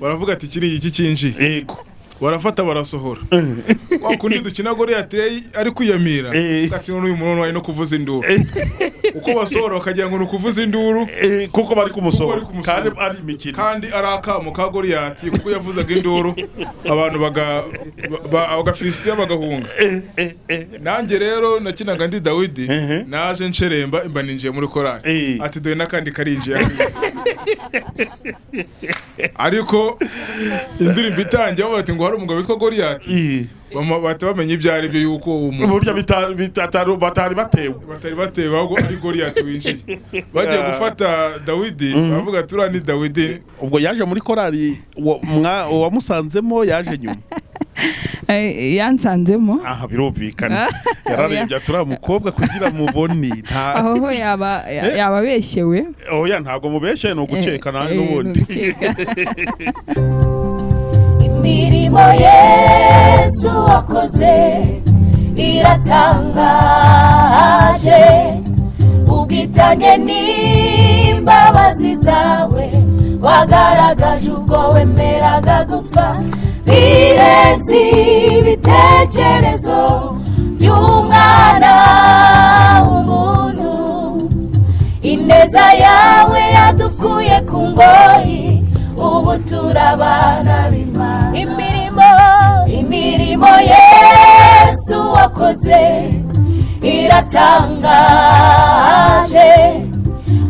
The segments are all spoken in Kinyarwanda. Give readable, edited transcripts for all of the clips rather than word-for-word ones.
Baravuga ati: "Iki ni iki cyinjiye?" Barafata barasohora, wa kundi dukina Goriyati ari kwiyamira, ati: "None uyu muntu ari no kuvuza induru." Uko basohora bakagira ngo ni ukuvuza induru. Kuko bari kumusohora. Kuko bari kumusohora. Kandi ari imikino. Kandi ari akamo ka Goriyati, kuko yavuzaga induru abantu baga Abafilisitiya bagahunga. Nanjye rero nakinaga ndi Dawidi. Naje nceremba imba ninjiye muri korali. Ati: "Dore n'akandi karinjiye." Ariko indirimbo itangiye bavuga ati ngo hari umugabo witwa Goriyati, bahita bamenya ibyo ari byo, yuko umuntu uburyo batari batewe. Batari batewe, ahubwo ari Goriyati winjiye. Bagiye gufata Dawidi, baravuga ati: "Uriya ni Dawidi." Ubwo yaje muri korali, uwamusanzemo yaje nyuma? Yansanzemo. Aha birumvikana, yararebye ati: "Uriya mukobwa kugira mubone nta." Aho ho yaba yaba abeshyewe. Oya, ntabwo mubeshye, ni ugukeka nawe n'ubundi. Ni ugukeka. Imirimo Yesu wakoze iratangaje, ubwitange n'imbabazi zawe wagaragaje ubwo wemeraga gupfa birenze ibitekerezo by'umwana w'umuntu. Ineza yawe yadukuye ku ngoyi, ubu turabana b'Imana. Imirimo, imirimo Yesu wakoze iratangaje,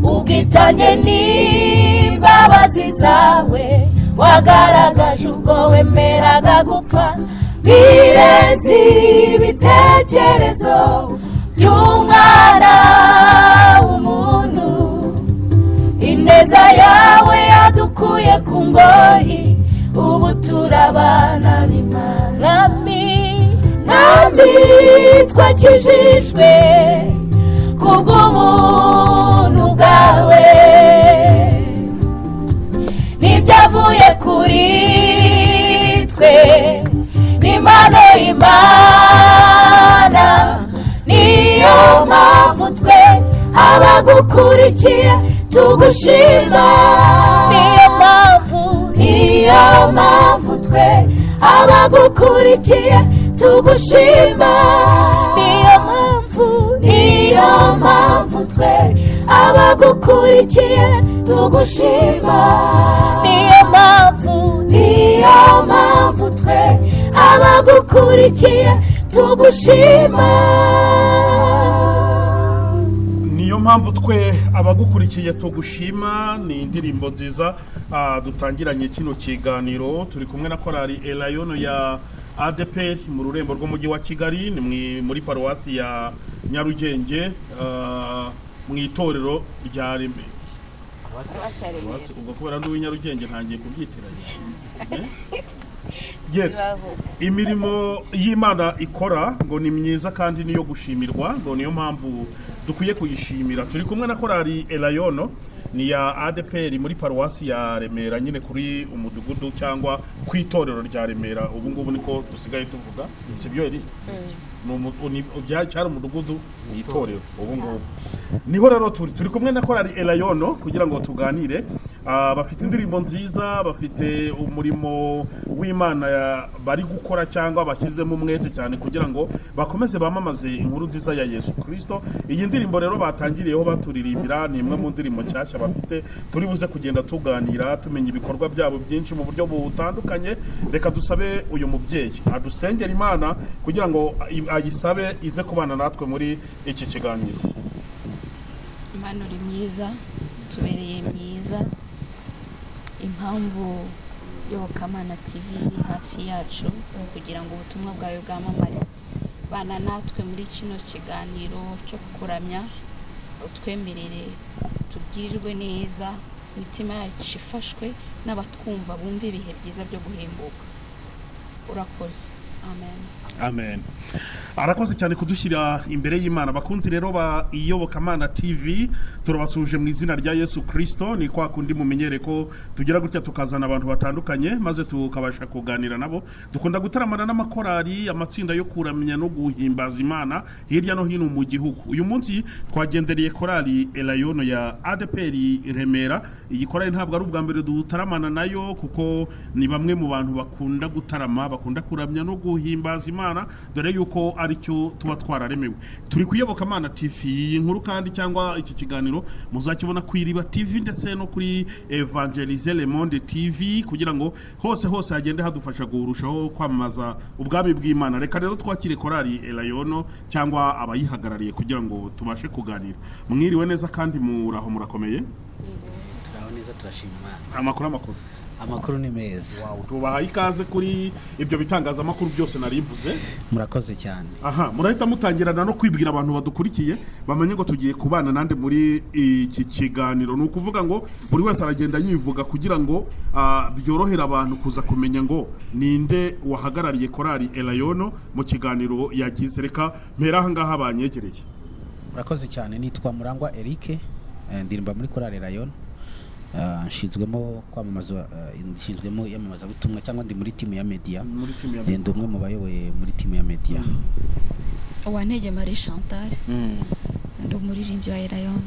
ubwitange n'imbabazi zawe wagaragaje ubwo wemeraga gupfa birenze ibitekerezo by'umwana w'umuntu. Ineza yawe yadukuye ku ngoyi, ubu turabana b'Imana. Mwami, Mwami, twakijijwe kubw'ubuntu bwawe, n'ibyavuye kuri twe n'impano y'Imana. Niyo mpamvu twe abagukurikiye tugushima. Niyo mpamvu, niyo mpamvu twe abagukurikiye tugushima. Niyo mpamvu, niyo mpamvu twe abagukurikiye tugushima. Niyo mpamvu, niyo mpamvu twe abagukurikiye tugushima. Niyo mpamvu twe abagukurikiye tugushima, ni indirimbo nziza. Dutangiranye kino kiganiro turi kumwe na korali Elayono ya ADPR mu rurembo rw'umujyi wa Kigali, ni muri paruwasi ya Nyarugenge, mu itorero rya Remera. Paruwasi, ubwo kubera ndi uw'i Nyarugenge ntangiye kubyitiranya. Yes, imirimo y'Imana ikora ngo ni myiza kandi niyo gushimirwa, ngo niyo mpamvu dukwiye kuyishimira. Turi kumwe na korali Elayono, ni ya ADPR muri paruwasi ya Remera nyine, kuri umudugudu cyangwa ku itorero rya Remera, ubu ngubu niko dusigaye tuvuga, sibyo eri? Cyari umudugudu, ni itorero ubu ngubu. Niho rero turi kumwe na korali Elayono kugira ngo tuganire. Bafite indirimbo nziza, bafite umurimo w'Imana bari gukora cyangwa bashyizemo umwete cyane kugira ngo bakomeze bamamaze inkuru nziza ya Yesu Kirisito. Iyi ndirimbo rero batangiriyeho baturirimbira ni imwe mu ndirimbo nshyashya bafite. Turi buze kugenda tuganira, tumenya ibikorwa byabo byinshi mu buryo butandukanye. Reka dusabe uyu mubyeyi adusengera Imana kugira ngo ayisabe ize kubana natwe muri iki kiganiro. Imana, uri mwiza, tubereye myiza. Impamvu Yobokamana TV iri hafi yacu ni ukugira ngo ubutumwa bwawe bwamamare. Bana natwe muri kino kiganiro cyo kukuramya, utwemerere tubwirwe neza, imitima yacu ifashwe n'abatwumva bumva ibihe byiza byo guhembuka. Urakoze. Amen. Amen. Arakoze cyane kudushyira imbere y'Imana. Bakunzi rero ba Iyobokamana TV, turabasuje mu izina rya Yesu Kristo. Ni kwa kundi mumenyere ko tugira gutya tukazana abantu batandukanye maze tukabasha kuganira nabo. Dukunda gutaramana n'amakorari, amatsinda yo kuramya no guhimbaza Imana hirya no hino mu gihugu. Uyu munsi twagendereye korali Elayono ya ADPR Remera. Iyi korali ntabwo ari ubwa mbere dutaramana nayo, kuko ni bamwe mu bantu bakunda gutarama, bakunda kuramya no guhimbaza Imana, dore yuko aricyo tuba twararemewe. Turi ku Iyobokamana TV. Iyi nkuru kandi cyangwa iki kiganiro muzakibona ku Iriba TV ndetse no kuri Evangelize Le Monde TV, kugira ngo hose hose hagende hadufasha kurushaho kwamamaza ubwami bw'Imana. Reka rero twakire korali Elayono cyangwa abayihagarariye kugira ngo tubashe kuganira. Mwiriwe neza kandi muraho, murakomeye? Turaho neza, turashima Imana. Amakuru Amakuru ni meza. Wow, tubahaye ikaze kuri ibyo bitangazamakuru byose narimvuze. Murakoze cyane. Aha, murahita mutangirana no kwibwira abantu badukurikiye bamenye ngo tugiye kubana nande muri iki kiganiro. Ni ukuvuga ngo buri wese aragenda yivuga kugira ngo byorohere abantu kuza kumenya ngo ninde wahagarariye korali Elayono mu kiganiro yagize. Reka mpera aha ngaha banyegereye. Murakoze cyane. Nitwa Murangwa Eric, ndirimba muri korali Elayono. Nshinzwemo kwamamaza, nshinzwemo iyamamazabutumwa cyangwa ndi muri timu ya media. Muri timu ya media. Ndi umwe mu bayoboye muri timu ya media. Uwantege Marie Chantal, ndi umuririmbyi wa Elayono.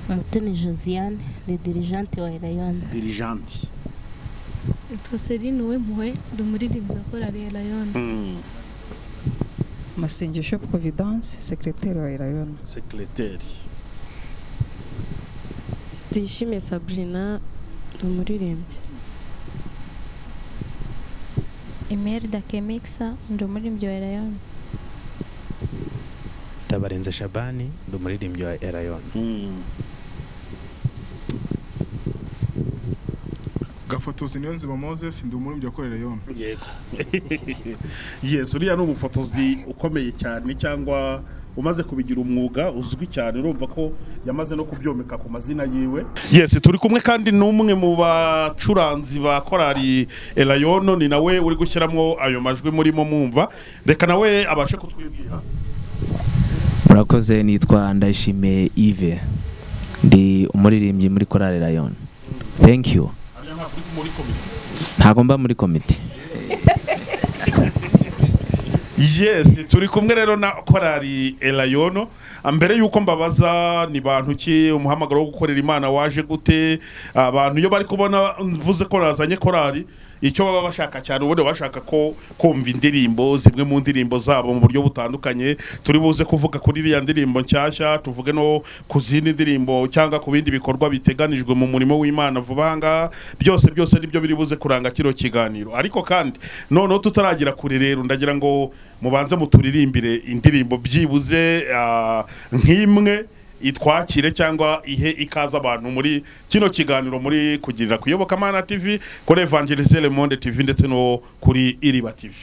Mutoni Josiane, ndi dirigente wa Elayono. Dirigente. Nitwa Celine Uwimpuhwe, ndi umuririmbyi wa korali Elayono. Masengesho Providence, secrétaire wa Elayono. Secrétaire. Tuyishime Sabrina, ndi umuririmbyi. Imelda Kemixa, ndi umuririmbyi wa Elayono. Tabarenze Shabani, ndi umuririmbyi wa Elayono. Gafotozi Niyonzima Moses, ndi umuririmbyi wa korali Elayono. Yego. Yes, uriya ni umufotozi ukomeye cyane cyangwa umaze kubigira umwuga uzwi cyane, urumva ko yamaze no kubyomeka ku mazina yiwe. Yes, turi kumwe kandi n'umwe mu bacuranzi ba korali Elayono, ni nawe uri gushyiramo ayo majwi murimo mumva. Reka nawe abashe kutwibwira. Murakoze, nitwa Ndayishimiye Yves, ndi umuririmbyi muri korali Elayono. Thank you. Ntago mba muri komite. Yes, turi kumwe rero na korali Elayono. Mbere yuko mbabaza ni bantu ki umuhamagaro wo gukorera Imana waje gute, abantu iyo bari kubona mvuze ko razanye korali, icyo baba bashaka cyane ubundi bashaka ko kumva indirimbo zimwe mu ndirimbo zabo mu buryo butandukanye. Turi buze kuvuga kuri iriya ndirimbo nshyashya, tuvuge no ku zindi ndirimbo cyangwa ku bindi bikorwa biteganijwe mu murimo w'Imana vuba ngaha. Byose byose nibyo biri buze kuranga kino kiganiro. Ariko kandi noneho tutaragira kure rero, ndagira ngo mubanze muturirimbire indirimbo byibuze nk'imwe itwakire cyangwa ihe ikaza abantu muri kino kiganiro muri kugirira ku Iyobokamana TV, kuri Evangelize Le Monde TV ndetse no kuri Iriba TV.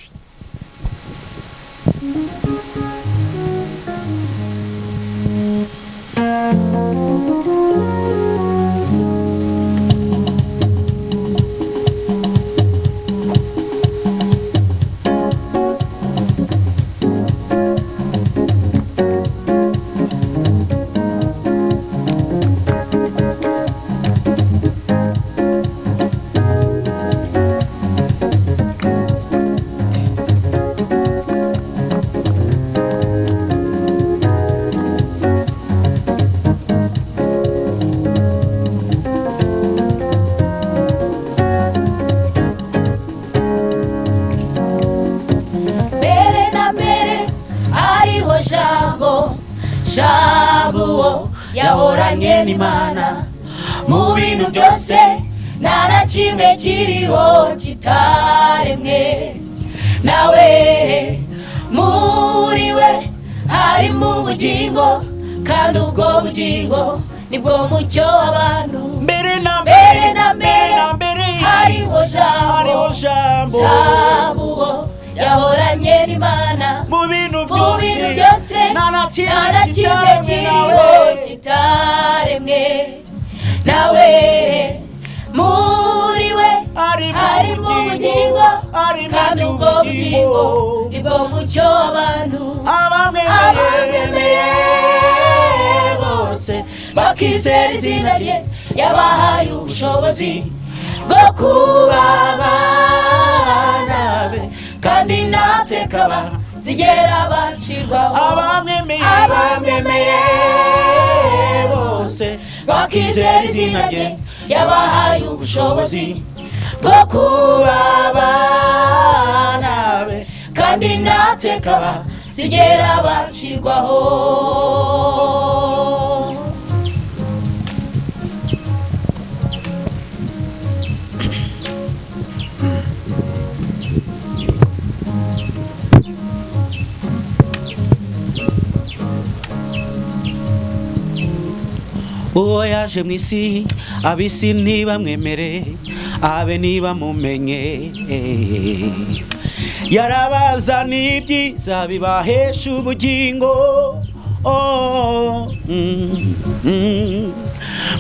Jambo yahoranye n'Imana mu bintu byose, nta na kimwe kiriho kitaremwe nawe. Muri we harimo ubugingo, kandi ubwo bugingo nibwo mucyo w'abantu. Mbere na mbere hariho Jambo, Jambo yahoranye n'Imana mu bintu byose, nta na nta na kimwe kiriho kitaremwe nawe. Muri we harimo ubugingo, Kandi ubwo bugingo nibwo mucyo w'abantu. Abamwemeye bose bakizera izina rye, yabahaye ubushobozi bwo kuba abana be, kandi nateka bazigera bacirwaho. Abamwemeye bose bakizera izina rye, yabahaye ubushobozi bwo kuba abana be, kandi nateka bazigera bacirwaho. Uwo yaje mu isi, ab'isi ntibamwemere, abe ntibamumenye. Yarabazaniye ibyiza bibahesha ubugingo.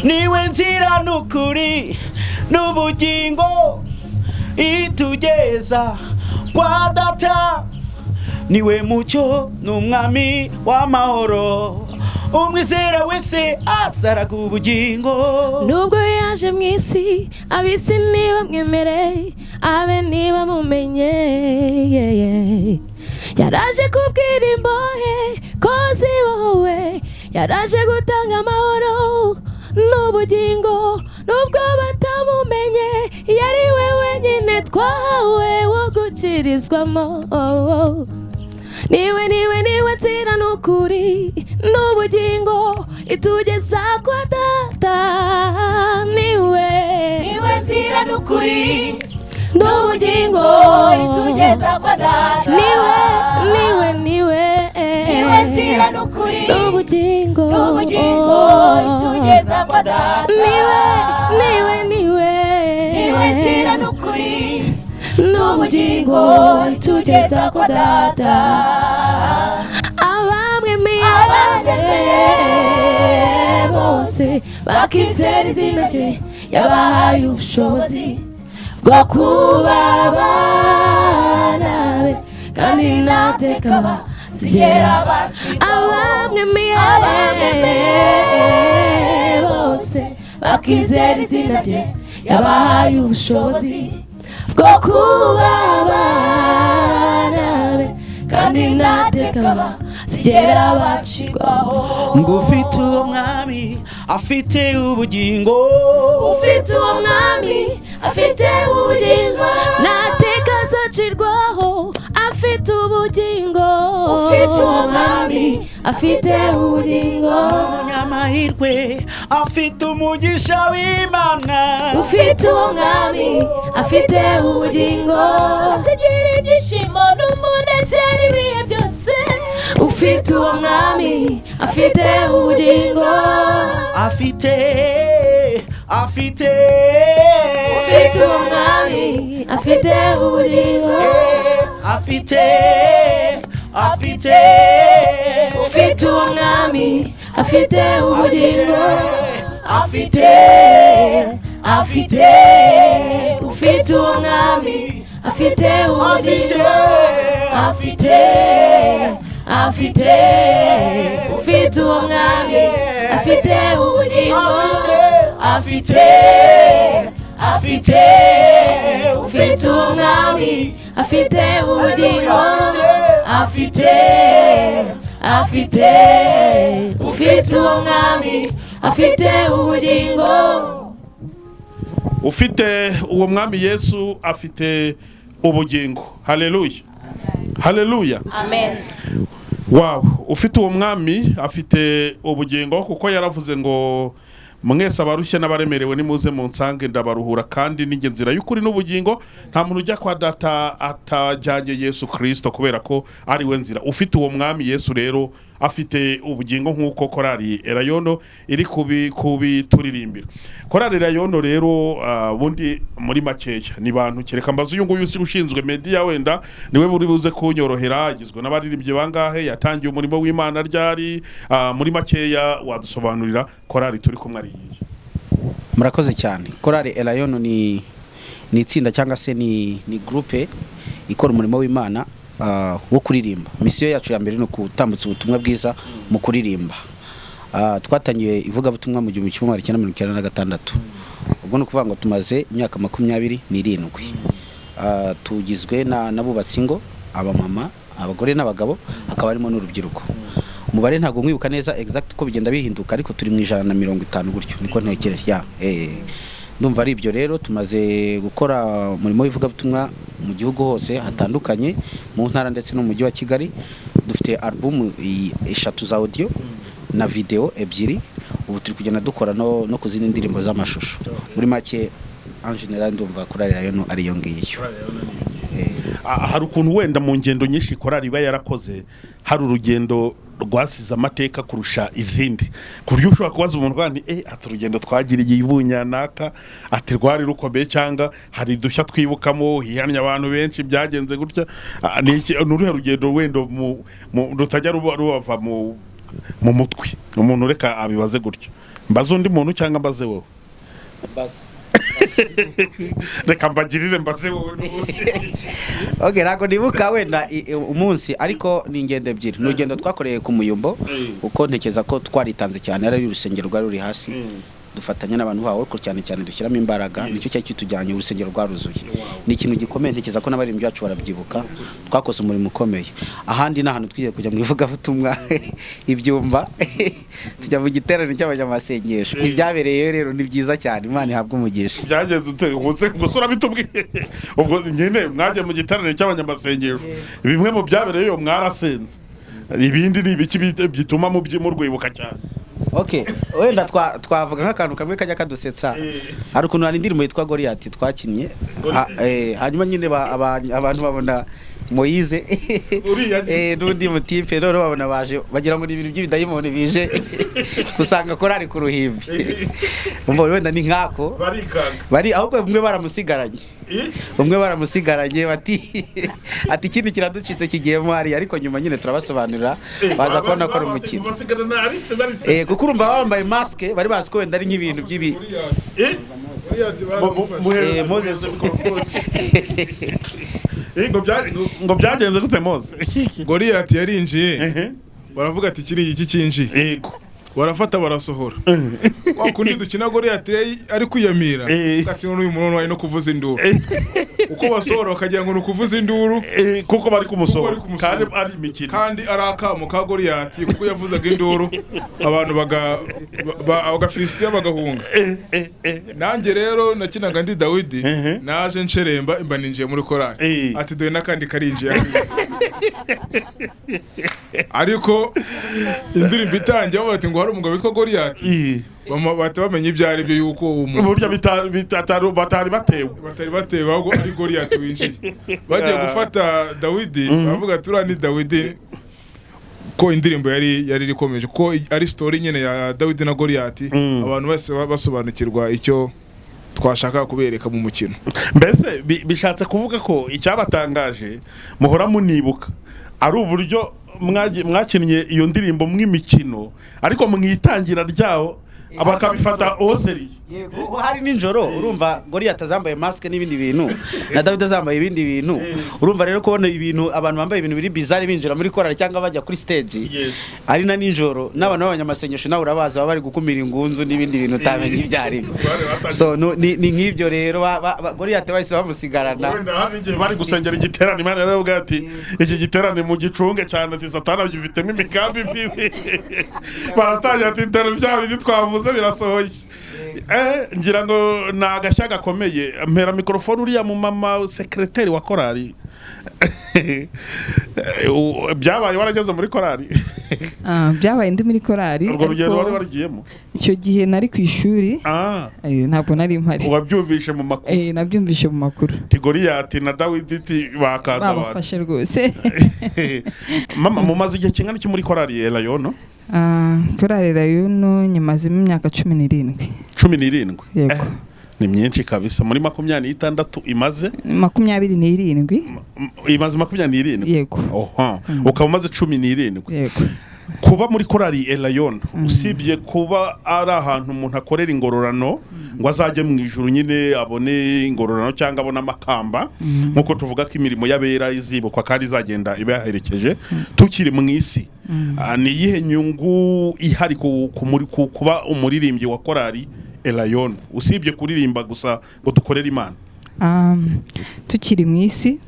Niwe nzira n'ukuri n'ubugingo itugeza kwa Data. Niwe mucyo n'umwami w'amahoro, umwizera wese azaraga ubugingo. Nubwo yaje mu isi, ab'isi ntibamwemere, abe ntibamumenye. Yaraje kubwira imbohe ko zibohowe, yaraje gutanga amahoro n'ubugingo. Nubwo batamumenye, yari we wenyine twahawe wo gukirizwamo. Niwe niwe niwe nzira n'ukuri n'ubugingo itugeza kwa Data. Niwe niwe nzira n'ukuri n'ubugingo itugeza kwa Data. Niwe niwe niwe niwe nzira n'ukuri n'ubugingo n'ubugingo itugeza kwa Data. Niwe niwe niwe niwe nzira n'ukuri n'ubugingo itugeza kwa Data. Abamwemeye bose bakizera izina rye, yabahaye ubushobozi bwo kuba abana be, kandi nateka bazigera. Abamwemeye bose bakizera izina rye, yabahaye ubushobozi bwo kuba abana be, kandi nateka bazigera bacirwaho. Ngo ufite uwo mwami afite ubugingo, ufite uwo mwami afite ubugingo, nateka azacirwaho afite ubugingo. Ufite uwo mwami afite ubugingo, umunyamahirwe afite umugisha w'Imana. Ufite uwo mwami afite ubugingo, asigira ibyishimo n'umunezero ibihe byose. Ufite uwo mwami afite ubugingo, afite afite ufite uwo mwami afite ubugingo, afite afite ufite uwo mwami afite ubugingo, afite afite ufite uwo mwami afite ubugingo, afite afite ufite uwo mwami afite ubugingo, afite afite ufite uwo mwami afite ubugingo, afite afite ufite uwo mwami afite ubugingo. Ufite uwo mwami Yesu afite ubugingo. Haleluya, haleluya, amen. Wow, ufite uwo mwami afite ubugingo, kuko yaravuze ngo mwese abarushye n'abaremerewe nimuze munsange ndabaruhura, kandi ninjye nzira y'ukuri n'ubugingo, nta muntu ujya kwa Data atajyanye Yesu Kristo, kubera ko ari we nzira. Ufite uwo mwami Yesu rero afite ubugingo, nk'uko korali Elayono iri kubituririmbira. Korali Elayono rero bundi muri makeya ni bantu kereka mbaza uyu nguyu ushinzwe media, wenda niwe buri buze kunyorohera. Agizwe n'abaririmbyi bangahe, yatangiye umurimo w'Imana ryari? Muri makeya wadusobanurira korali turi kumwe ari iyihe? Murakoze cyane. Korali Elayono ni Ni itsinda cyangwa se ni groupe ikora umurimo w'Imana wo kuririmba. Misiyo yacu ya mbere ni ukutambutsa ubutumwa bwiza mu kuririmba. Twatangiye ivugabutumwa mu 1996, ubwo ni ukuvuga ngo tumaze imyaka 27. Tugizwe n'abubatsi ingo, abamama, abagore n'abagabo, hakaba harimo n'urubyiruko. Umubare ntabwo nkwibuka neza exact ko bigenda bihinduka, ariko turi mu 150 gutyo niko ntekereje ya. Ndumva ari ibyo. Rero tumaze gukora umurimo w'ivugabutumwa mu gihugu hose hatandukanye, mu ntara ndetse no mu mujyi wa Kigali. Dufite album 3 za audio na video 2. Ubu turi kugenda dukora no ku zindi ndirimbo z'amashusho. Muri make, en general, ndumva korali Elayono ariyo ngiyo. Hari ukuntu wenda mu ngendo nyinshi korali iba yarakoze, hari urugendo rwasize amateka kurusha izindi, ku buryo ushobora kubaza umuntu kandi ati urugendo twagiriye i Bunyanaka, ati rwari rukomeye, cyangwa hari udushya twibukamo, hihannye abantu benshi, byagenze gutya. Ni uruhe rugendo wenda rutajya rubava mu mutwe umuntu? Reka abibaze gutyo, mbaze undi muntu cyangwa mbaze wowe? Reka mbagirire, mbaze wowe. Okay, ntabwo nibuka wenda umunsi, ariko ni ingendo ebyiri. Ni urugendo twakoreye ku Muyumbo, uko ntekereza ko twaritanze cyane, ari urusengero rwari ruri hasi, dufatanya n'abantu baho, ariko cyane cyane dushyiramo imbaraga, nicyo cyari kitujyanye. Urusengero rwaruzuye, ni ikintu gikomeye. Ntekereza ko n'abaririmbyi bacu barabyibuka, twakoze umurimo ukomeye. Ahandi ni ahantu twigiye kujya mu ivugabutumwa ibyumba, tujya mu giterane cy'abanyamasengesho. Ibyabereyeyo rero ni byiza cyane, Imana ihabwe umugisha. Byagenze ute? Ubwo urabitubwiye. Ubwo nyine mwagiye mu giterane cy'abanyamasengesho, bimwe mu byabereyeyo mwarasenze, ibindi ni ibiki bituma murwibuka cyane? Okay, wenda twavuga nk'akantu kamwe kajya kadusetsa. Hari ukuntu hari indirimbo yitwa Goliath twakinnye, hanyuma nyine abantu babona Moyize n'undi mutipe, none babona baje bagira ngo ni ibintu by'ibidayimoni bije usanga korali ku ruhimbi. Umva, wenda ni nkako bari, ahubwo umwe baramusigaranye, bati ati ikindi kiraducitse kigiyemo hariya. Ariko nyuma nyine turabasobanurira, baza kubona ko ari umukino, kuko urumva bambaye maske, bari bazi ko wenda ari nk'ibintu by'ibi. Moses. Ngo byagenze gute, Mose? Goliath yarinjiye, baravuga ati kiri iki cyinjiye, barafata barasohora. Wa kundi dukina Goliath ari kwiyamira, ati n'uyu muntu ari no kuvuza induru, uko basohora bakagira ngo ni ukuvuza induru, kuko bari kumusohora kandi ari imikino, kandi ari akamo ka Goliath, kuko yavuzaga induru abantu Abafilisitiya bagahunga. Nanjye rero nakinaga ndi Dawidi, naje nceremba imba ninjiye muri korali, ati dore n'akandi karinjiye. Ariko indirimbo itangiye bati ngo hari umugabo witwa Goliath, bahita bamenya ibyo ari byo, yuko uburyo batari batewe, ahubwo ari Goliath winjiye. Bagiye gufata Dawidi, bavuga ati uriya ni Dawidi, ko indirimbo yari ikomeje, ko ari story nyine ya Dawidi na Goliath, abantu bose basobanukirwa icyo twashaka kubereka mu mukino. Mbese bishatse kuvuga ko icyabatangaje muhora munibuka ari uburyo mwakinnye iyo ndirimbo mw'imikino, ariko mwitangira ryawo abakabifata oseri. Yego, hari ninjoro urumva Goliath azambaye mask n'ibindi bintu, na David azambaye ibindi bintu. Urumva rero kubona ibintu abantu bambaye ibintu biri bizarre binjira muri korali cyangwa bajya kuri stage ari na ninjoro, n'abantu b'abanyamasengesho nawe urabaza baba bari gukumira ingunzu n'ibindi bintu utamenye ibyo ari byo. So ni nk'ibyo rero Goliath bahise bamusigarana. Wenda hari igihe bari gusengera igiterane, Imana yaravuga ati iki giterane mu gicunge cyane, ati Satani agifitemo imigambi mibi. Baratangira ati intero bya bindi twavuze birasohoye. Ngira ngo ni agashya gakomeye. Mpera mikorofone uriya mu mama sekreteri wa korali. Byabaye warageze muri korali? Byabaye ndi muri korali. Urwo rugendo wari warugiyemo? Icyo gihe nari ku ishuri, ntabwo nari mpari. Wabyumvishe mu makuru? Nabyumvishe mu makuru. Ti Goliath na Dawidi ti bakanze abantu. Babafashe rwose. Mama, mumaze igihe kingana iki muri korali Elayono? Korali Elayono nyimazemo imyaka 17. 17? Yego. Ni myinshi kabisa. Muri 26 imaze? 27. Imaze 27? Yego. Ukaba umaze 17. Yego. Kuba muri korali Elayono, usibye kuba ari ahantu umuntu akorera ingororano ngo azajye mu ijuru nyine abone ingororano cyangwa abone amakamba, nkuko tuvuga ko imirimo y'abera izibukwa kandi izagenda ibaherekeje tukiri mu isi, ni iyihe nyungu ihari kuba umuririmbyi wa korali Elayono, usibye kuririmba gusa ngo dukorere Imana? Tukiri mu isi,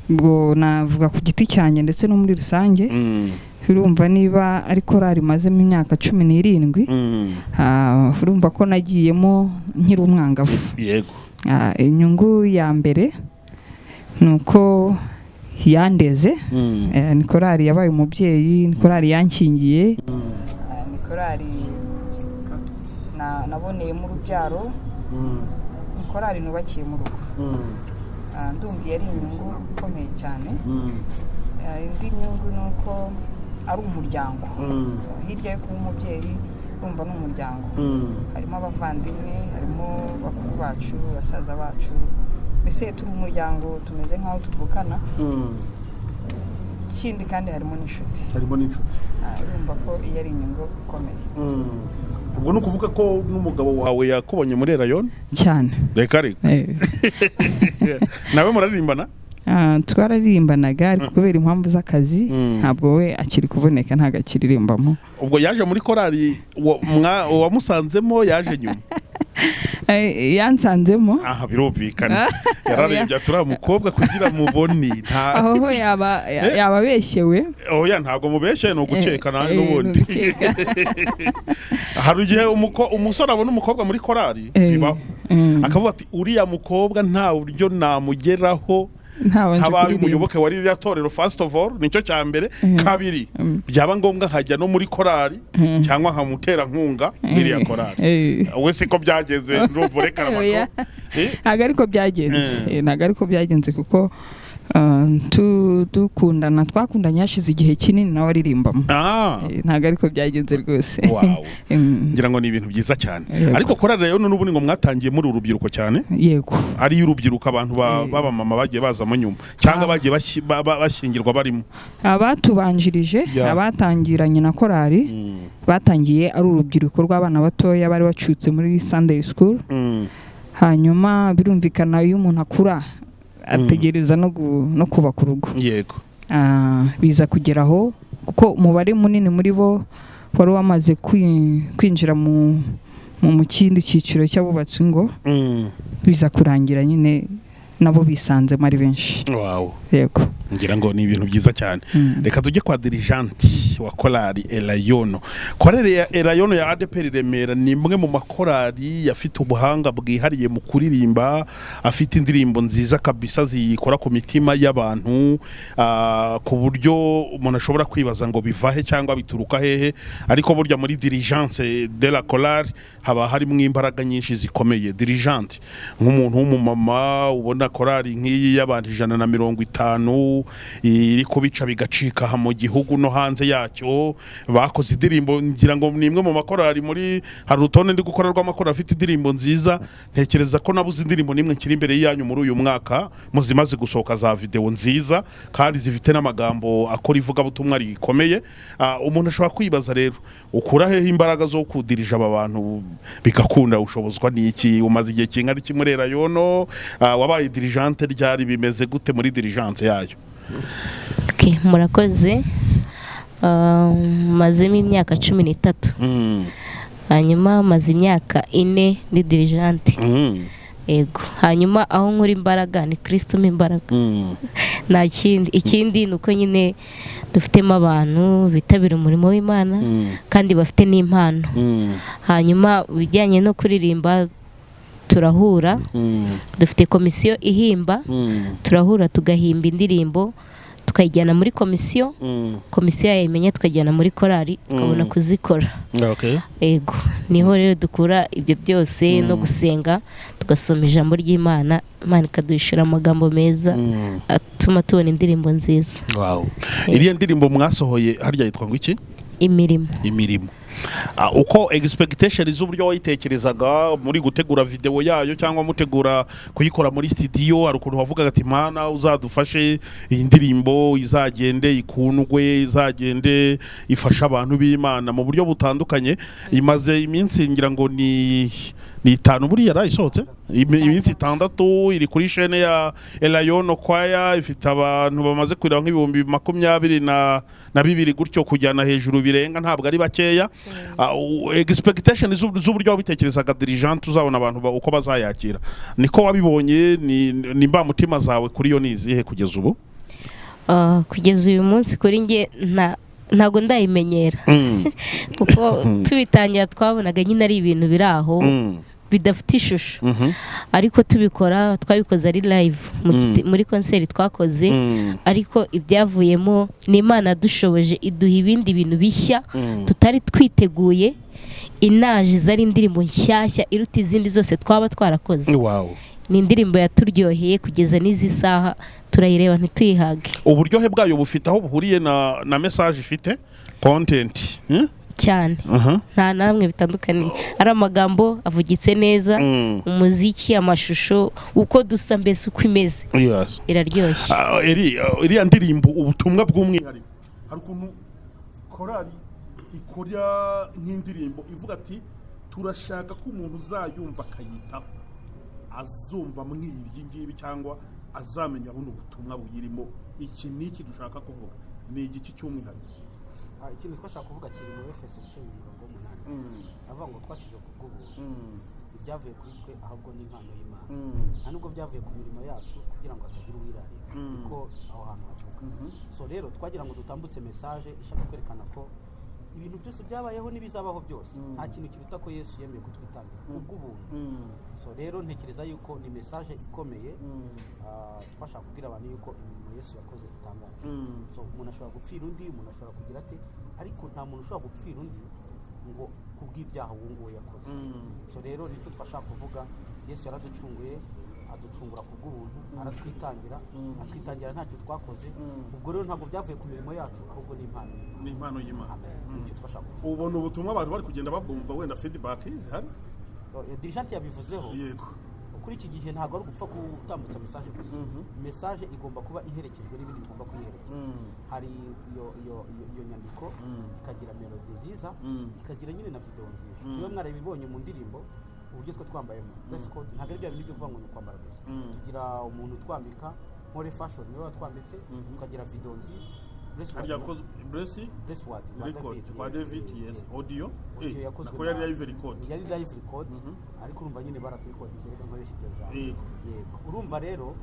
ubwo navuga ku giti cyanjye ndetse no muri rusange, urumva niba ari korali mazemo imyaka 17, urumva ko nagiyemo nkiri umwangavu. Yego. Inyungu ya mbere ni uko yandeze, ni korali yabaye umubyeyi, ni korali yankingiye, ni korali naboneyemo urubyaro, ni korali nubakiye mu rugo. Ndumva yari inyungu ikomeye cyane. Indi nyungu ni uko ari umuryango. Hirya yo kuba umubyeyi, urumva ni umuryango, harimo abavandimwe, harimo bakuru bacu, basaza bacu, mbese turi umuryango, tumeze nk'aho tuvukana. Ikindi kandi harimo n'inshuti. Harimo n'inshuti. Urumva ko iyo ari inyungu ikomeye. Ubwo ni ukuvuga ko n'umugabo wawe yakubonye muri Elayono? Cyane. Reka reka. Nawe muraririmbana? Twararirimbanaga, ariko kubera impamvu z'akazi ntabwo we akiri kuboneka, ntabwo akiririmbamo. Ubwo yaje muri korali wamusanzemo, yaje nyuma? Yansanzemo. Aha birumvikana, yararembye aturiya mukobwa kugira mubone. Aho yaba abeshyewe. Oya, ntabwo mubeshye, ni ugukeka nawe n'ubundi. Hari igihe umusore abona umukobwa muri korali bibaho, akavuga ati uriya mukobwa nta buryo namugeraho habaye umuyoboke wa ririya torero, first of all nicyo cya mbere, kabiri byaba ngombwa nkajya no muri korali cyangwa nkamutera nkunga iriya korali. We siko byagenze, ndumva reka amakuru. Ntabwo ariko byagenze, ntabwo ariko byagenze, kuko dukundana twakundanye hashize igihe kinini nawe aririmbamo. Ntabwo ariko byagenze rwose. Ngira ngo ni ibintu byiza cyane. Ariko korali rero n'ubundi ngo mwatangiye muri urubyiruko cyane? Yego. Ari urubyiruko, abantu b'abamama bagiye bazamo nyuma cyangwa bagiye bashyingirwa barimo? Abatubanjirije, abatangiranye na korali batangiye ari urubyiruko rw'abana batoya bari bacutse muri Sunday school. Hanyuma birumvikana iyo umuntu akura ategereza no kubaka urugo. Yego. Biza kugeraho kuko umubare munini muri bo wari wamaze kwinjira mu kindi cyiciro cy'abubatsi ngo biza kurangira nyine nabo bisanzemo ari benshi. Wow. Yego. Ngira ngo ni ibintu byiza cyane. Reka tujye kwa dirigeante wa korali Elayono. Korali ya Elayono ya ADEPR Remera ni imwe mu makorali afite ubuhanga bwihariye mu kuririmba, afite indirimbo nziza kabisa zikora ku mitima y'abantu, ku buryo umuntu ashobora kwibaza ngo bivahe cyangwa bituruka hehe, ariko burya muri dirigence de la chorale haba harimo imbaraga nyinshi zikomeye. Dirigente nk'umuntu w'umumama ubona korali nk'iyi y'abantu 150 iri kubica bigacika mu gihugu no hanze yacyo, bakoze indirimbo, ngira ngo ni imwe mu makorali muri hari urutonde ndi gukora rw'amakorali afite indirimbo nziza. Ntekereza ko nabuze indirimbo nimwe kiri imbere yanyu muri uyu mwaka muzimaze gusohoka za video nziza kandi zifite n'amagambo akora ivugabutumwa rikomeye. Umuntu ashobora kwibaza rero ukura hehe imbaraga zo kudirija aba bantu bigakunda, ushobozwa n'iki? Umaze igihe kingana iki muri Elayono? Wabaye dirigente ryari? Bimeze gute muri dirigence yayo? Okay, murakoze. Mazemo imyaka 13. Hanyuma maze imyaka 4 ni dirigente. Yego. Hanyuma aho nkuri imbaraga ni Kristo imbaraga. Nta kindi. Ikindi nuko nyine dufitemo abantu bitabira umurimo w'Imana kandi bafite n'impano. Hanyuma bijyanye no kuririmba turahura, dufite komisiyo ihimba, turahura tugahimba indirimbo tukayijyana muri komisiyo, komisiyo yayimenya tukajyana muri korali tukabona kuzikora. Yego, niho rero dukura ibyo byose no gusenga tugasoma ijambo ry'Imana, Imana ikaduhishura amagambo meza atuma tubona indirimbo nziza. Wow. Iriya ndirimbo mwasohoye harya yitwa ngo iki? Imirimo. Imirimo. Uko expectation z'uburyo wayitekerezaga muri gutegura video yayo cyangwa mutegura kuyikora muri studio, hari ukuntu wavugaga ati Mana uzadufashe iyi ndirimbo izagende ikundwe, izagende ifasha abantu b'Imana mu buryo butandukanye. Imaze iminsi ngira ngo ni 5 buriya yarayisohotse, iminsi 6 iri kuri chaîne ya Elayono Choir, ifite abantu bamaze kurira nk'ibihumbi 22 gutyo kujyana hejuru birenga, ntabwo ari bakeya. Expectation z'uburyo wabitekerezaga dirigent uzabona abantu uko bazayakira, niko wabibonye? Ni mbamutima zawe kuri yo nizihe kugeza ubu? Kugeza uyu munsi kuri nge ntago ndayimenyera kuko tubitangira twabonaga nyine ari ibintu biraho bidafite ishusho, ariko tubikora twabikoze ari live muri concert twakoze, ariko ibyavuyemo ni Imana dushoboje iduha ibindi bintu bishya tutari twiteguye, inaje zari indirimbo nshyashya iruta izindi zose twaba twarakoze. Wow. Ni indirimbo yaturyoheye kugeza n'izi saha turayireba ntituyihage. Uburyohe bwayo bufite aho buhuriye na message ifite content cyane, nta namwe bitandukaniye, ari amagambo avugitse neza, umuziki, amashusho, uko dusa mbese uko imeze. Yes. Iraryoshye. Iriya ndirimbo ubutumwa bw'umwihariko, hari ukuntu korali ikora nk'indirimbo ivuga ati turashaka ko umuntu uzayumva akayitaho azumva mwibyi ngibi cyangwa azamenya buno butumwa buyirimo, iki niki dushaka kuvuga ni igiki cy'umwihariko? Ikintu twashaka kuvuga kiri mu Efeso 2:8, avuga ngo twashije kubw'ubuntu, ibyavuye kuri twe ahubwo ni impano y'Imana, nta nubwo byavuye ku mirimo yacu kugira ngo hatagira uwirarira, kuko aho hantu havuga. So rero twagira ngo dutambutse message ishaka kwerekana ko ibintu byose byabayeho n'ibizabaho byose, nta kintu kiruta ko Yesu yemeye kutwitangira kubw'ubuntu. So rero ntekereza yuko ni message ikomeye, twashaka kubwira abantu yuko imirimo Yesu yakoze itangaje. So umuntu ashobora gupfira undi, umuntu ashobora kugira ate, ariko nta muntu ushobora gupfira undi ngo kubw'ibyaha uwo nguwo yakoze. So rero nicyo twashaka kuvuga, Yesu yaraducunguye, aducungura kubw'ubuntu, aratwitangira, atwitangira ntacyo twakoze. Ubwo rero ntabwo byavuye ku mirimo yacu ahubwo ni impano, ni impano y'Imana. Nicyo twashaka kuvuga. Ubona ubutumwa abantu bari kugenda babwumva, wenda feedback zihari? Dirigent yabivuzeho. Yego. Kuri iki gihe ntabwo ari gupfa gutambutsa message gusa, message igomba kuba iherekejwe n'ibindi bigomba kuyiherekeza. Hari iyo nyandiko ikagira melody nziza, ikagira nyine na video nziza. Niyo mwarabibonye mu ndirimbo uburyo twe twambayemo dress code, ntabwo ari bya bintu byo kuvuga ngo ni kwambara gusa. Tugira umuntu twambika More Fashion niwe watwambitse, tukagira video nziza. Bless record kwa David, yes, audio yakozwe, yari live record, yari live record, ariko urumva nyine baraturekodije, reka nkoresha iryo jambo. Yego. Urumva rero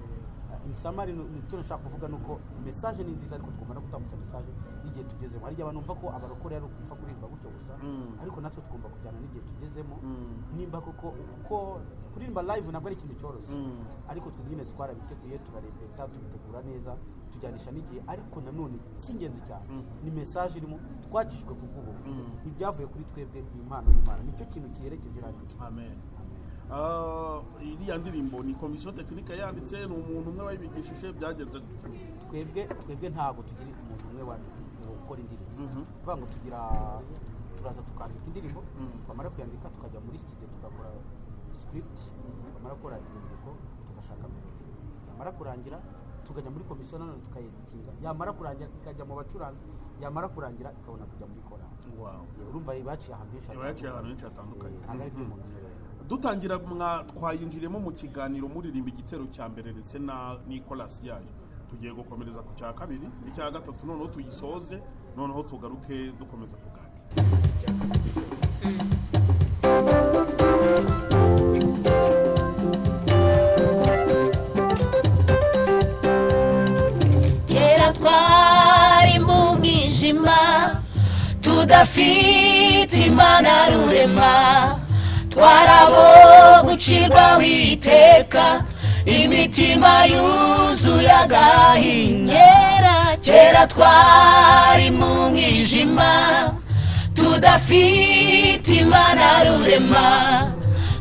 in summary nicyo nshaka kuvuga nuko message ni nziza, ariko tugomba no gutambutsa message y'igihe tugezemo. Hari abantu bumva ko abarokore ari ukupfa kuririmba gutyo gusa, ariko natwe tugomba kujyana n'igihe tugezemo. Nimba koko kuko kuririmba live ntabwo ari ikintu cyoroshye, ariko twe nyine twarabiteguye, turarepeta, tubitegura neza, tujyanisha n'igihe. Ariko nanone cy'ingenzi cyane ni message irimo, twakijwe kubw'ubuntu, ntibyavuye kuri twebwe, ni impano y'Imana, nicyo kintu kiherekeje radiyo. Amen. Iriya ndirimbo ni komisiyo tekinike yanditse, ni umuntu umwe wayibigishije, byagenze gute? Twebwe ntabwo tugira umuntu umwe wandika gukora indirimbo, kuvuga ngo tugira turaza tukandika indirimbo, twamara kuyandika tukajya muri studio tugakora script, twamara gukora inyandiko tugashaka melody, yamara kurangira tukajya muri komisiyo nanone tukayeditinga, yamara kurangira ikajya mu bacuranzi, yamara kurangira ikabona kujya muri korali. Wow. Urumva baciye ahantu henshi hatandukanye. Ntabwo ari iby'umuntu. Dutangira twayinjiremo mu kiganiro muririmba igitero cya mbere ndetse na Nicolas yayo, tugiye gukomereza ku cya kabiri n'icya gatatu, noneho tuyisoze, noneho tugaruke dukomeza kuganira. Kera twari mu mwijima tudafite Imana rurema, twarabo gucirwa witeka, imitima yuzuye agahinda. Kera twari mu mwijima tudafite Imana rurema,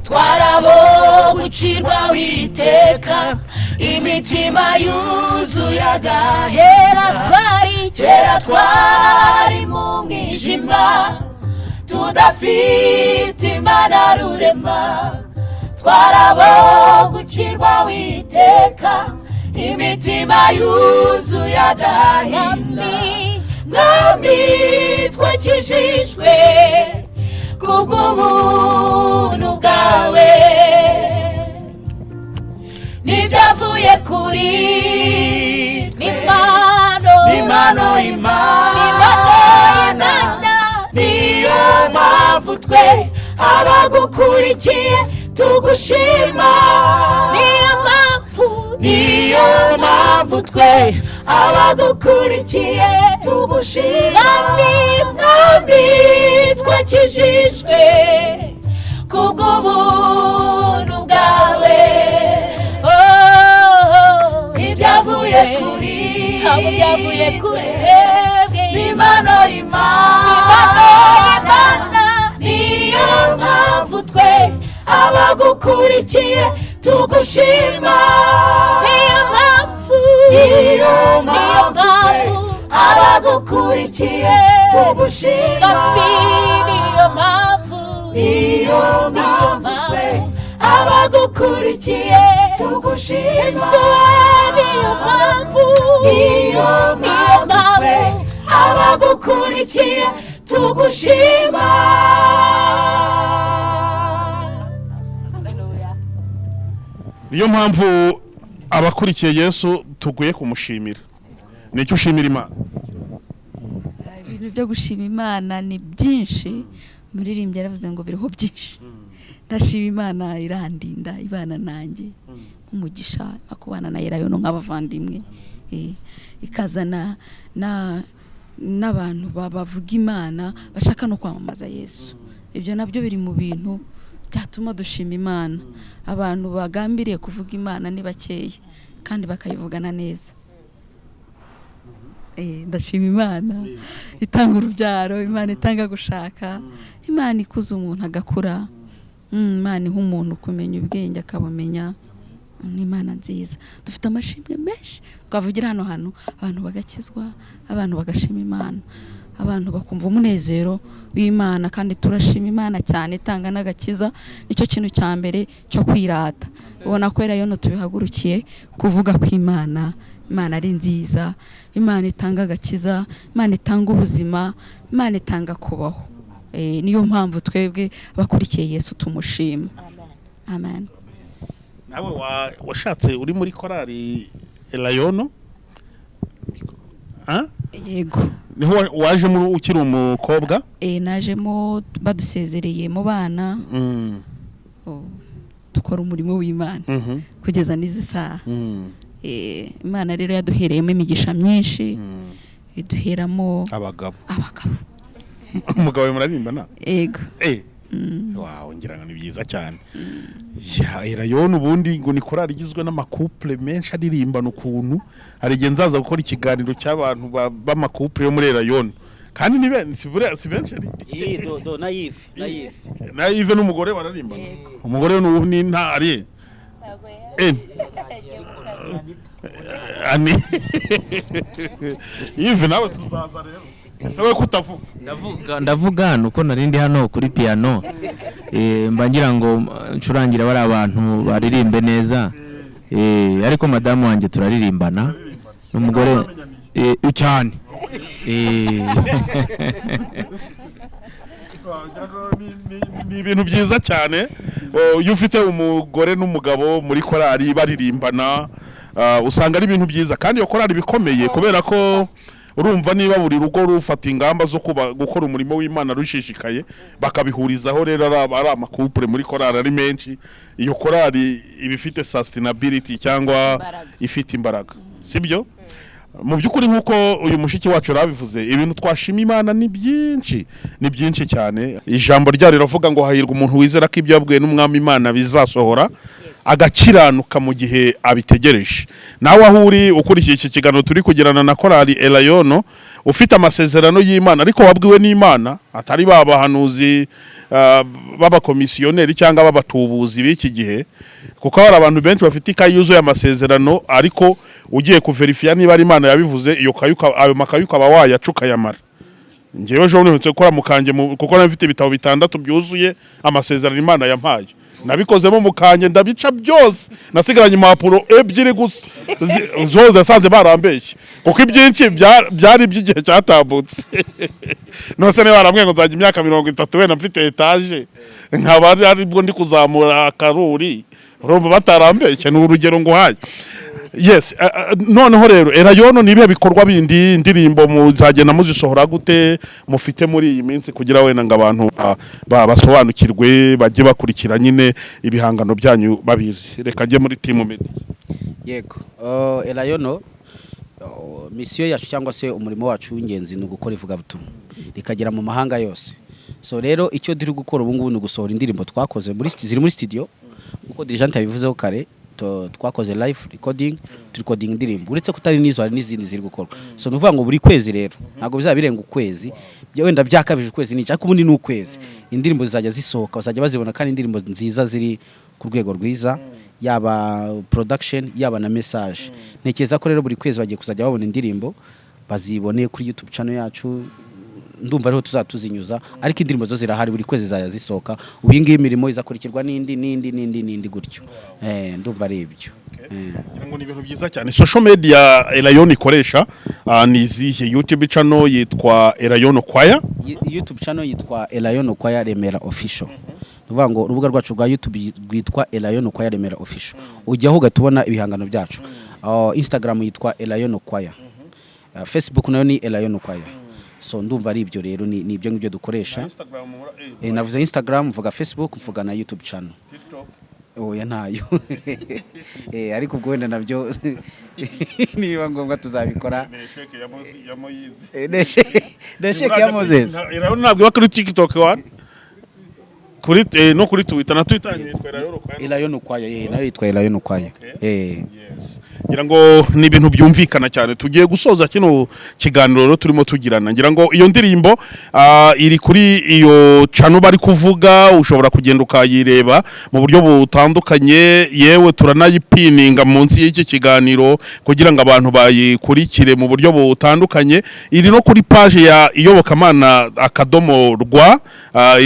twarabo gucirwa witeka, imitima yuzuye agahinda. Kera twari mu mwijima Tudafite Imana rurema, twarabo gucirwa witeka, imitima yuzuye agahinda. Mwami twakijijwe kubw'ubuntu bwawe, nibyavuye kuri twe, n'Imana Imana, niyo mpamvu twe abagukurikiye tugushima. Niyo mpamvu twe abagukurikiye tugushima. Mwami twakijijwe kubw'ubuntu bwawe, ibyavuye kuri twebwe, n'Imana Imana, niyo mpamvu twe abagukurikiye tugushima. Niyo mpamvu twe abagukurikiye tugushima. Niyo mpamvu twe abagukurikiye tugushima. Niyo mpamvu twe abagukurikiye tugushima. Niyo mpamvu abakurikiye Yesu tuguye kumushimira. Nicyo ushimira Imana? Ibintu byo gushima Imana ni byinshi. Muririmbyi yaravuze ngo biriho byinshi. Ndashima Imana irandinda, ibana nanjye nk'umugisha, akubana na Elayono nk'abavandimwe, ikazana n'abantu bavuga Imana bashaka no kwamamaza Yesu. Ibyo nabyo biri mu bintu byatuma dushima Imana. Abantu bagambiriye kuvuga Imana ni bakeya kandi bakayivugana neza. Ndashima Imana itanga urubyaro, Imana itanga gushaka, Imana ikuza umuntu agakura, Imana iha umuntu kumenya ubwenge akabumenya. Ni Imana nziza. Dufite amashimwe menshi twavugira hano hantu, abantu bagakizwa, abantu bagashima Imana, abantu bakumva umunezero w'Imana. Kandi turashima Imana cyane itanga n'agakiza, nicyo kintu cya mbere cyo kwirata. Ubona ko Elayono tubihagurukiye kuvuga ko Imana ari nziza, Imana itanga agakiza, Imana itanga ubuzima, Imana itanga kubaho. Niyo mpamvu twebwe abakurikiye Yesu tumushima. Amen. Nawe washatse uri muri korali Elayono? Yego. Niho waje muri ukiri umukobwa? Najemo badusezereye mu bana. Dukora umurimo w'Imana kugeza n'izi saha. Imana rero yaduhereyemo imigisha myinshi, iduheramo abagabo. Umugabo murarimbana? Yego. Wow, ngira ngo ni byiza cyane. Ya Elayono ubundi ngo ni korali igizwe n'amakouple menshi aririmbana ukuntu. Hari igihe nzaza gukora ikiganiro cy'abantu b'amakouple yo muri Elayono. Kandi ni benshi, si benshi ari. Do na Yves, na Yves. Na Yves n'umugore bararimbana. Umugore ni nta ari. Ani. Yves nawe tuzaza rero. Sawe kutavuga. Ndavuga nuko narindi hano kuri piano. Mba ngira ngo ncurangira bari abantu baririmbe neza. Ariko madamu wanjye turaririmbana n'umugore cyane. Ni ibintu byiza cyane. Iyo ufite umugore n'umugabo muri korali baririmbana, usanga ari ibintu byiza. Kandi iyo korali bikomeye kubera ko urumva niba buri rugo rufata ingamba zo gukora umurimo w'Imana rushishikaye, bakabihurizaho rero ari amakouple muri korali ari menshi, iyo korali ibifite sustainability cyangwa ifite imbaraga. Sibyo? Mu by'ukuri nkuko uyu mushiki wacu rabivuze, ibintu twashima Imana ni byinshi, ni byinshi cyane. Ijambo ryayo riravuga ngo hahirwa umuntu wizera ko ibyo yabwiwe n'Umwami Imana bizasohora, agakiranuka mu gihe abitegereje. Nawe aho uri ukurikiye iki kiganiro turi kugirana na korali Elayono, ufite amasezerano y'Imana ariko wabwiwe n'Imana, atari babahanuzi b'abakomisiyoneri cyangwa b'abatubuzi b'iki gihe, kuko hari abantu benshi bafite ikayi yuzuye amasezerano, ariko ugiye kuverifiya niba ari Imana yabivuze, iyo kayi ayo makayi ukaba wayacuka yamara. Ngewe ejo bundi gukora mu kanjye, kuko nari mfite ibitabo 6 byuzuye amasezerano Imana yampaye, nabikozemo mu kanjye ndabica byose, nasigaranye impapuro 2 gusa zose nasanze barambeshye, kuko ibyinshi byari iby'igihe cyatambutse. Nose niba barambwiye ngo nzajya imyaka 30 wenda mfite etaje, nkaba aribwo ndi kuzamura akaruri, urumva batarambeshye. Ni urugero nguhaye. Yes, noneho rero Elayono ni ibihe bikorwa bindi, indirimbo muzagenda muzisohora gute mufite muri iyi minsi kugira wenda ngo abantu basobanukirwe, bajye bakurikira nyine ibihangano byanyu babizi? Reka njye muri team media. Yego, Elayono misiyo yacu cyangwa se umurimo wacu w'ingenzi ni ugukora ivugabutumwa rikagera mu mahanga yose. So rero icyo turi gukora ubu ngubu ni ugusohora indirimbo twakoze muri ziri muri studio, nkuko Diligente yabivuzeho kare. Twakoze live recording, turecording indirimbo, uretse ko utari n'izo hari n'izindi ziri gukorwa. So ni ukuvuga ngo buri kwezi rero ntabwo bizaba birenga ukwezi, wenda byakabije ukwezi n'igice, ariko ubundi ni ukwezi indirimbo zizajya zisohoka, bazajya bazibona, kandi indirimbo nziza ziri ku rwego rwiza, yaba production yaba na message. Ntekereza ko rero buri kwezi bagiye kuzajya babona indirimbo, bazibone kuri YouTube channel yacu, ndumva ariho tuzatuzinyuza, ariko indirimbo zo zirahari, buri kwezi zizajya zisohoka. Ubu iyi ngiyi imirimo izakurikirwa n'indi n'indi n'indi n'indi gutyo. Ndumva ari ibyo. Ngira ngo ni ibintu byiza cyane. Social media Elayono ikoresha ni izihe? YouTube channel yitwa Elayono Choir. YouTube channel yitwa Elayono Choir Remera Official. Ni ukuvuga ngo urubuga rwacu rwa YouTube rwitwa Elayono Choir Remera Official, ujyaho ugahita ubona ibihangano byacu. Instagram yitwa Elayono Choir, Facebook nayo ni Elayono Choir. So ndumva ari ibyo rero, ni ibyo ngibyo dukoresha. Navuze Instagram, mvuga Facebook, mvuga na YouTube channel. Oya ntayo. Ariko ubwo wenda nabyo niba ngombwa tuzabikora. Nesheke ya Moses. Elayono ntabwo iba kuri TikTok wa kuri no kuri Twitter, na Twitter yitwa Elayono Choir. Elayono Choir, nayo yitwa Elayono Choir. Yes. Ngira ngo ni ibintu byumvikana cyane. Tugiye gusoza kino kiganiro rero turimo tugirana. Ngira ngo iyo ndirimbo iri kuri iyo channel bari kuvuga, ushobora kugenda ukayireba mu buryo butandukanye, yewe turanayipininga munsi y'iki kiganiro kugira ngo abantu bayikurikire mu buryo butandukanye. Iri no kuri page ya Iyobokamana akadomo rwa,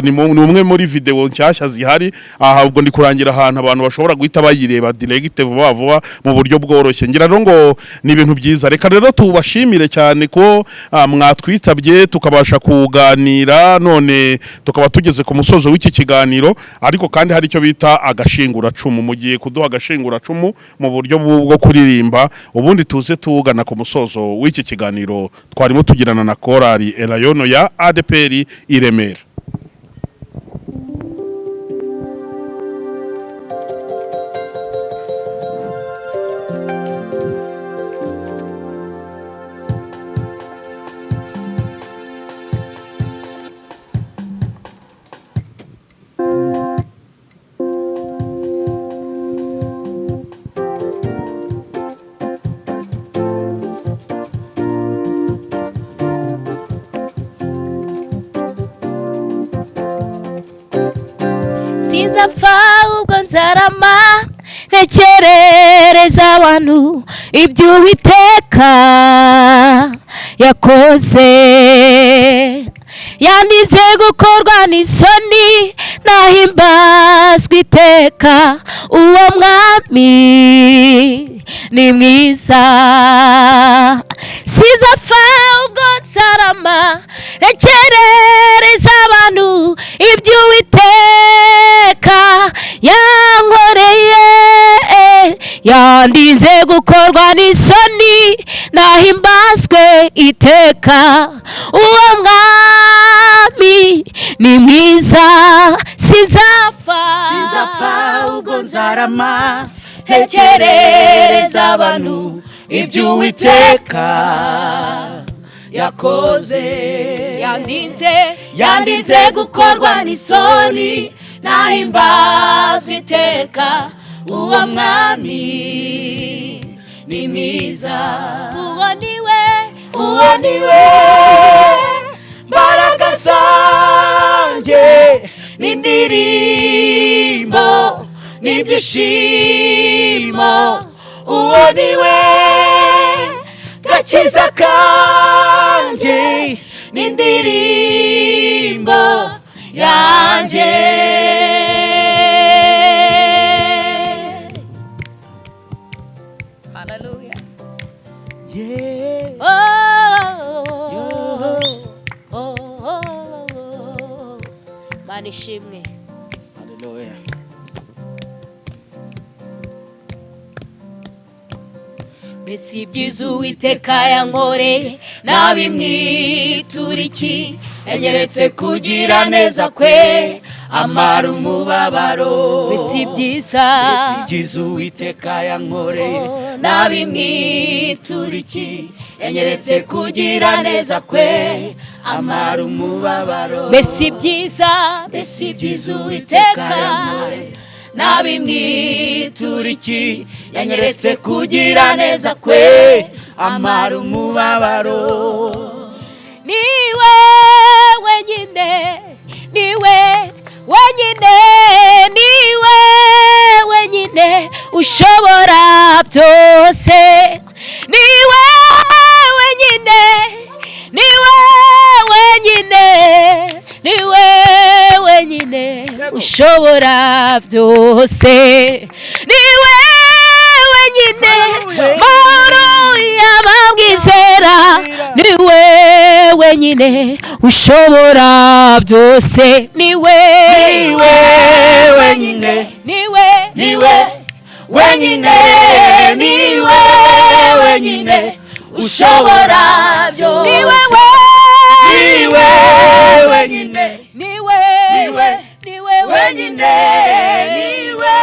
ni umwe muri video nshyashya zihari. Aha ubwo ndi kurangira ahantu abantu bashobora guhita bayireba direct vuba vuba mu buryo bworoshye. Ngira ngo ni ibintu byiza. Reka rero tubashimire cyane ko mwatwitabye tukabasha kuganira, none tukaba tugeze ku musozo w'iki kiganiro, ariko kandi hari icyo bita agashinguracumu. Mugiye kuduha agashinguracumu mu buryo bwo kuririmba, ubundi tuze tugana ku musozo w'iki kiganiro twarimo tugirana na korali Elayono ya ADPR i Remera. Sinzapfa ubwo nzarama, ntekerereza abantu ibyo Uwiteka yakoze. Yandinze gukorwa n'isoni, nahimbazwa iteka, uwo mwami ni mwiza. Sinzapfa ubwo nzarama, ntekerereza abantu ibyo Uwiteka yankoreye. Yandinze gukorwa n'isoni, nahimbazwe iteka, uwo mwami ni mwiza. Sinzapfa, sinzapfa ubwo nzarama, ntekerereza abantu ibyo Uwiteka yakoze. Yandinze gukorwa n'isoni, nahimbazwe iteka, uwo mwami ni mwiza. Uwo niwe, uwo niwe mbaraga zanjye, n'indirimbo n'ibyishimo, uwo niwe gakiza kanjye, N'indirimbo yanjye. Hallelujah. Yeah. Oh, oh, oh, oh. Mana ishimwe. Hallelujah. Mbese ibyiza Uwiteka yankoreye nabimwitura iki? Yanyeretse kugira neza kwe amara umubabaro. Mbese ibyiza Uwiteka yankoreye nabimwitura iki? Yanyeretse kugira neza kwe amara umubabaro. Mbese ibyiza Uwiteka nabimwitura iki? Yanyeretse kugira neza kwe amara umubabaro. Niwe wenyine, niwe wenyine, niwe wenyine ushobora byose. Niwe wenyine, niwe wenyine, niwe wenyine ushobora byose. Niwe wenyine mahoro y'abamwizera, niwe wenyine ushobora byose. Niwe wenyine, niwe niwe wenyine, niwe wenyine ushobora byose. Niwe niwe wenyine, niwe niwe niwe wenyine, niwe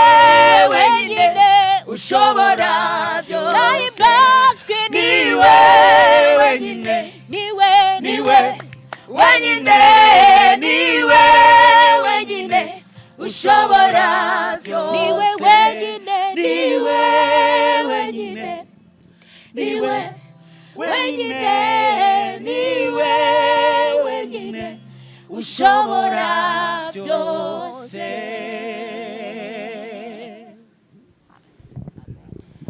wenyine ushobora byose. Niwe wenyine, niwe niwe wenyine, niwe wenyine ushobora byose. Niwe wenyine, niwe wenyine, niwe wenyine, niwe wenyine ushobora byose.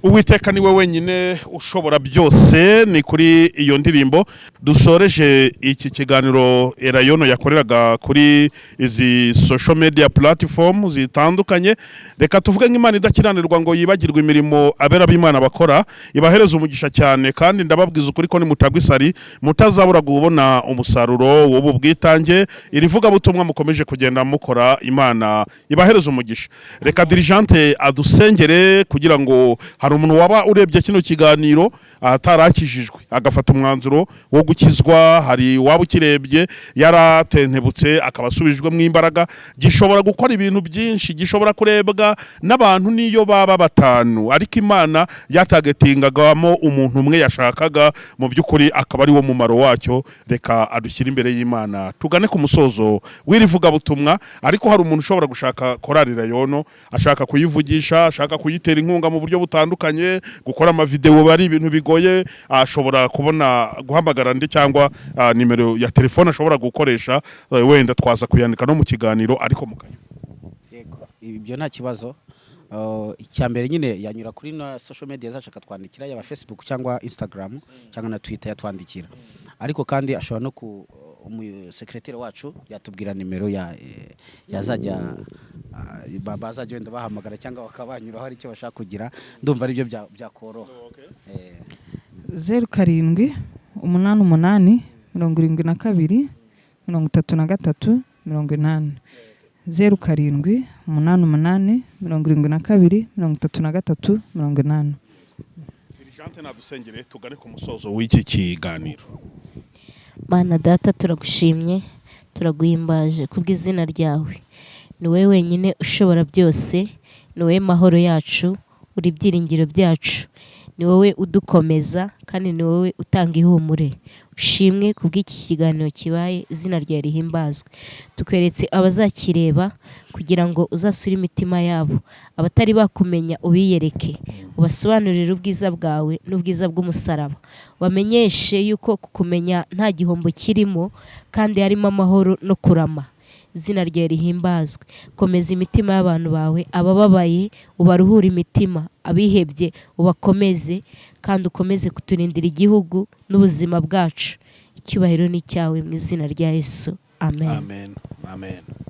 Uwiteka niwe wenyine ushobora byose. Ni kuri iyo ndirimbo dusoreje iki kiganiro Elayono yakoreraga kuri izi social media platform zitandukanye. Reka tuvuge nk'Imana idakiranirwa ngo yibagirwe imirimo abera b'Imana bakora, ibahereza umugisha cyane, kandi ndababwiza ukuri ko nimutagwa isari mutazabura kubona umusaruro w'ubu bwitange. Iri vugabutumwa mukomeje kugenda mukora, Imana ibahereza umugisha. Reka dirigente adusengere kugira ngo hari umuntu waba urebye kino kiganiro atarakijijwe agafata umwanzuro wo gukizwa, hari waba ukirebye yaratentebutse akaba asubijwe mu imbaraga. Gishobora gukora ibintu byinshi, gishobora kurebwa n'abantu niyo baba batanu, ariko Imana yatagetingagamo umuntu umwe yashakaga mu by'ukuri akaba ari wo mumaro wacyo. Reka adushyire imbere y'Imana tugane ku musozo w'iri vugabutumwa. Ariko hari umuntu ushobora gushaka korali Elayono, ashaka kuyivugisha, ashaka kuyitera inkunga mu buryo butandukanye, gukora amavideo bari ibintu bigoye, ashobora kubona guhamagara ndi cyangwa nimero ya telefone ashobora gukoresha, wenda twaza kuyandika no mu kiganiro ariko mukanya. Yego, ibyo nta kibazo. Icyambere nyine yanyura kuri na social media zacu akatwandikira, yaba Facebook cyangwa Instagram cyangwa na Twitter yatwandikira. Ariko kandi ashobora no ku umusekreteri wacu yatubwira nimero ya yazajya bazajya wenda bahamagara cyangwa bakabanyura hari icyo bashaka kugira. Ndumva ari byo byakoroha. 07 88 72 33 80. 07 88 72 33 80. Dirigente nadusengere tugane ku musozo w'iki kiganiro. Mana data, turagushimye, turaguhimbaje kubw'izina ryawe. Ni wowe wenyine ushobora byose, ni wowe mahoro yacu, uri ibyiringiro byacu, ni wowe udukomeza kandi ni wowe utanga ihumure. Ushimwe kubw'iki kiganiro kibaye, izina ryawe rihimbazwe. Tukweretse abazakireba kugira ngo uzasure imitima yabo, abatari bakumenya ubiyereke, ubasobanurire ubwiza bwawe n'ubwiza bw'umusaraba, bamenyeshe yuko kukumenya nta gihombo kirimo kandi harimo amahoro no kurama. Izina ryawe rihimbazwe. Komeza imitima y'abantu bawe, abababaye ubaruhure imitima, abihebye ubakomeze, kandi ukomeze kuturindira igihugu n'ubuzima bwacu. Icyubahiro ni cyawe mu izina rya Yesu, amen. Amen, amen.